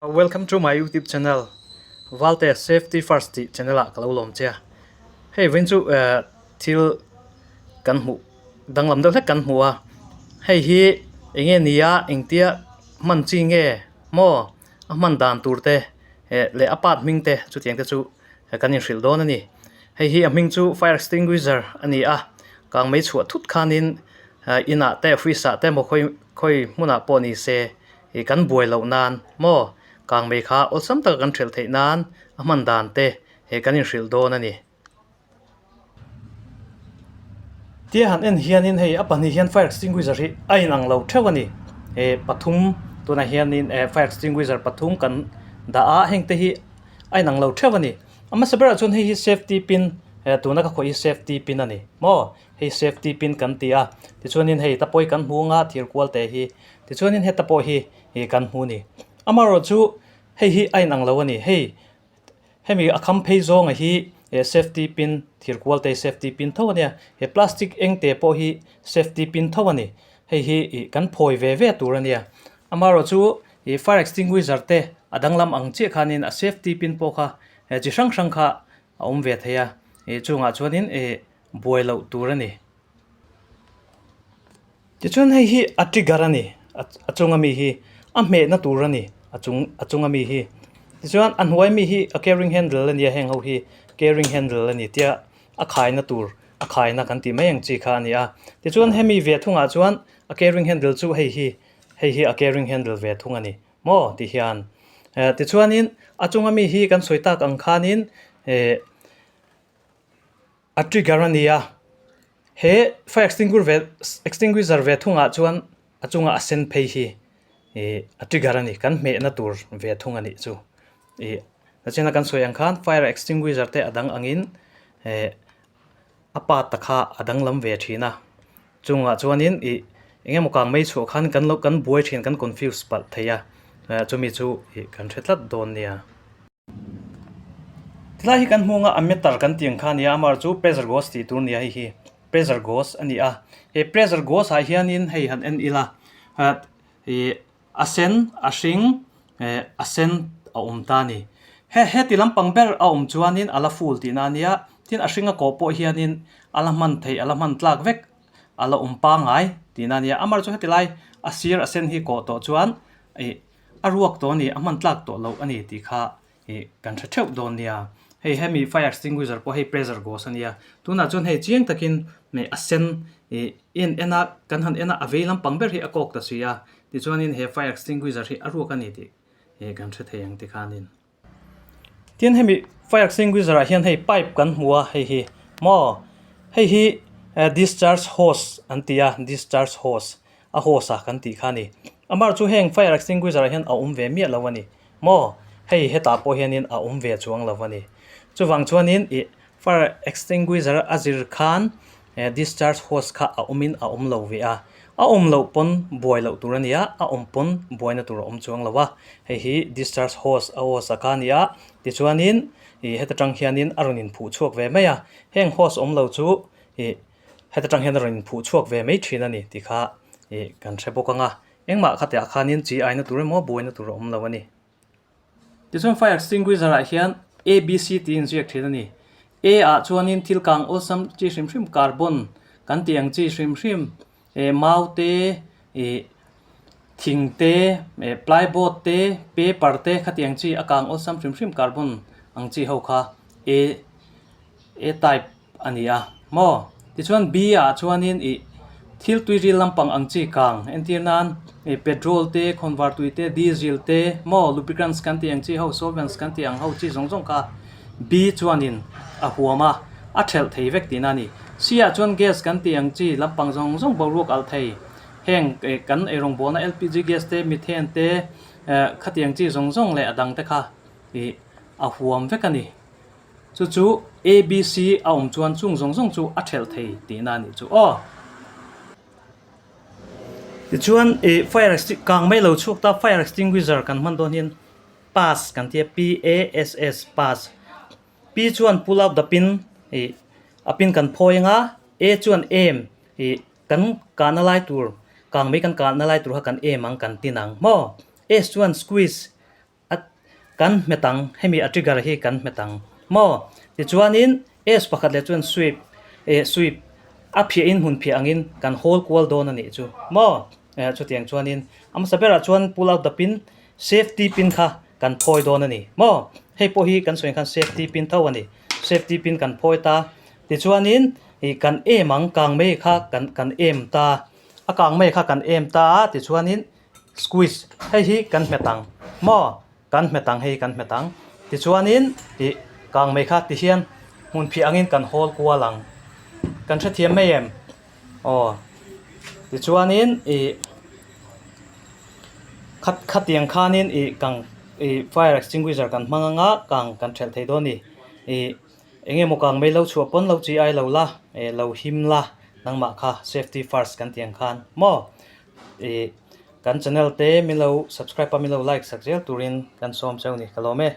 Welcome to my YouTube channel Valte Safety First tih channel ah ka lo lawm che a. Hei vawiin chu eh thil kan hmuh danglam deuh hlek kan hmu a. Hei hi eng nge ni a engtia hman chi nge maw a hman dan tur te eh leh a part hming te chutiang te chu kan inhrilh dawn a ni. Hei hi a hming chu fire extinguisher a ni a, kang mei chhuah thut khanin inah te office ah te emaw khawi khawi hmunah pawh ni se Ih kan buai loh nan maw kangmei kha awlsam taka kan hrelh theih nan a hman dan te he kan inhrilh dawn a ni. Tia han en hianin hei a pahnih hian fire extinguisher hi a inang lo theuh a ni. He pathum tunah hianin eh fire extinguisher pathum kan dah a heng te hi a inang lo theuh a ni. A hmasa berah chuan hei hi safety pin eh tuna ka khawih hi safety pin a ni maw hei safety pin kan ti a tichuanin hei ta pawi kan hmu anga thir kual te hi Tichuanin heta pawh hi ih kan hmu a ni. Amaherawhchu hei hi a inang lo a ni. Hei hemi a kham phei zawnga hi eh safety pin thir kual te hi safety pin tho a nia. He plastic eng te pawh hi safety pin tho a ni. Hei hi ih kan phawi ve ve tur a nia. Amaherawhchu ih fire extinguisher te a danglam ang chiah khanin a safety pin pawh kha eh chi hrang hrang kha a awm ve thei a. Ih chungah chuanin ih buai loh tur a ni. Tichuan hei hi a trigger a ni a chunga mi hi a hmehna tur a ni a chung a chunga mi hi tichuan a hnuai mi hi a carrying handle a nia heng ho hi carrying handle a ni tia a khaina tur a khaina kan tih mai ang chi kha a ni a tichuan hemi ve thungah chuan a carrying handle chu hei hi hei hi a carrying handle ve thung a ni maw ti hian eh tichuanin a chunga mi hi kan sawi tak ang khanin eh. A trigger a ni a, he fire extinguer ve extinguisher ve thungah chuan a chunga a sen phei hi ih a trigger a ni kan hmehna tur ve thung a nih chu ih tachina kan sawi ang khan fire extinguisher te a dang angin eh a part te kha a danglam ve thin a chungah chuanin ih eng emaw kang mai chhuah khan kan lo kan buai thin kan confuse palh thei a eh chumi chu ih kan hre tlat dawn nia. Tilai hi kan hmu anga a meter kan tih ang kha a ni a amah chu pressure gauge tih tur a ni a hei hi pressure gauge a ni a he pressure gauge ah hianin hei han en ila ih a sen a hring eh a sen a awm ta a ni he heti lampang ber a awm chuanin a la full tihna a nia tin a hring a kawh pawh hianin a la hman theih a la hman tlak vek a la awm pangngai tihna a nia amah chu heti lai a sir a sen hi kawh tawh chuan ih. A ruak tawh a ni, a hman tlak tawh loh a ni tih kha ih kan hre theuh dawn nia. Hei hemi fire extinguisher pawh hei pressure gauge a nia. Tunah chuan hei chiang takin hmeh a sen ih en en a, kan han en a, a vei lampang ber hi a kawk ta si a. Tichuanin he fire extinguisher hi a ruak a ni tih ih kan hre thei ang tikhanin. Tin hemi fire extinguisher ah hian hei pipe kan hmu a hei hi maw hei hi discharge hose an ti a discharge hose a hose a kan tih kha a ni amah chu heng fire extinguisher ah hian a awm ve miah lo a ni maw hei hetah pawh hianin a awm ve chuang lo a ni chuvang chuanin ih fire extinguisher a zir khan discharge hose kha a awmin a awm lo ve a, a awm loh pawn buai loh tur a ni a, a awm pawn buaina tur a awm chuang lo a, hei hi discharge hose a hose a kha a ni a, tichuanin ih heta tang hianin a rawn inphuh chhuak ve mai a, heng hose awm lo chu ih heta tang hian a rawn inphuh chhuak ve mai thin a ni tih kha ih kan hre bawk ang a, engmah khatiah khanin chi aina tur emaw buaina tur a awm lo a ni. Tichuan fire extinguisher ah hian ABC tih inziak thin a ni. A ah chuanin thil kang awlsam chi hrim hrim carbon kan tih ang chi hrim hrim eh mau te ih thing te eh plyboard te paper te khatiang chi a kang awlsam hrim hrim carbon ang chi ho kha A A type a ni a maw? Tichuan B ah chuanin ih thil tuiril lampang ang chi kang entir nan ih petrol te khawnvar tui te diesel te maw lubricants kan tih ang chi ho solvents kan tih ang ho chi zawng zawng kha B chuanin a huam a a thelh thei vek tihna a ni. C ah chuan gas kan tih ang chi lampang zawng zawng boruak alh thei heng ih kan eirawngbawlna L_P_G gas te methane te eh khatiang chi zawng zawng leh a dang te kha ih a huam vek a ni. Chu chu ABC a awm chuan chung zawng zawng chu a thelh thei tihna a nih chu aw. Tichuan ih fire extinguisher kang mai lo chhuak ta fire extinguisher kan hman dawn hian pass kan tia P A S S pass P chuan pull out the pin ih a pin kan phawi anga A chuan aim ih kan kahna lai tur kang mai kan kahna lai tur kha kan aim ang kan tin ang maw S chuan squeeze a. Kan hmet ang, hemi a trigger hi kan hmet ang maw? Tichuanin S pakhat leh chuan sweep eh sweep a phiahin hmun phiah angin kan hawl kual dawn a nih chu maw? Eh chutiang chuanin a hmasa berah chuan pull out the pin safety pin kha kan phawi dawn a ni maw? Hei pawh hi kan sawi ang khan safety pin tho a ni, safety pin kan phawi ta tichuanin ih kan em ang kang mai kha kan kan em ta a kang mai kha kan em ta a tichuanin Squeeze, hei hi kan hmet ang maw? Kan hmet ang, hei kan hmet ang. Tichuanin ih kang mai kha tihian hmun phiah angin kan hawl kual ang. Kan hrethiam mai em? Aw. Tichuanin ih khat khatiang khanin ih kang ih fire extinguisher kan hmang anga kang kan thelh thei dawn a ni. Ih eng emaw kang mai lo chhuah pawn lo chi ai lo la, eh lo him la nangmah kha safety first kan tih ang khan maw? Ih kan channel te min lo subscribe a min lo like sak zel turin kan sawm cheu ni ka lawm e.